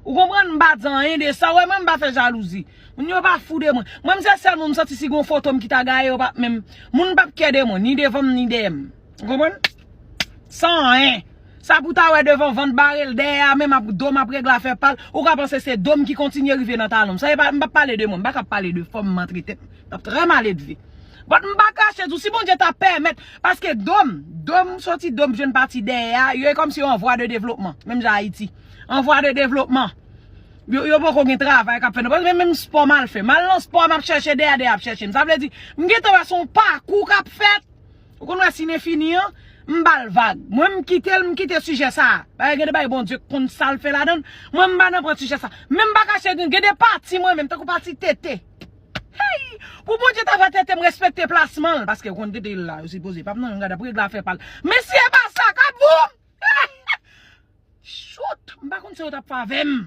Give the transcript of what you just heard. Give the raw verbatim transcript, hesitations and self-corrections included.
Ou konprann? M pa di anyen de sa. Ou wè mwen, m pa fè jalouzi. Moun yo pa fou de mwen. Mwen, m se sèl moun m santi si gon foto m ki ta gaye, yo p ap menm. Moun p ap kè de mwen, ni devan m, ni dèyè m. Ou konprann? San anyen. Sa pou ta wè devan vant bare l, dèyè a menm ap do m ap regle afè pa l. Ou ka panse se do m ki kontinye rive nan talon m. Sa e pa, m p ap pale de mwen, m pa ka pale de fò m, m antre tèt m. M ap trè mal edve. But m pa kache tou, si Bondye ta pèmèt, paske do m, do m soti, do m jwenn pati dèyè a, yo e kòmsi yo an vwa de devlopman, menm jan Ayiti. An vwa de devlopman. Yo, yo poko gen travay k ap fè non. Paske menm, menm spò m al fè. M al nan spò, m ap chèche dèyè, dèyè ap chèche m. Sa vle di, m gentan wè se yon pakou k ap fèt. Ou konn wè si n fini an, m ba l vag. Mwen, m kite l, m kite sijè sa a. Bagay gen de bagay Bondye konn sa l fè ladan l. Mwen, m pa nan pran sijè sa. Men m pa kache gen, gen de pati mwen menm, tankou pati tete. Hey! Pou Bondye ta fè tete m respekte plasman l, paske ou konn tete l la, yo sipoze p ap nan yon gad ap regle afè pa l. Men si e pa sa, k ap voum! Shoot! M pa konn sa yo t ap fè avè m.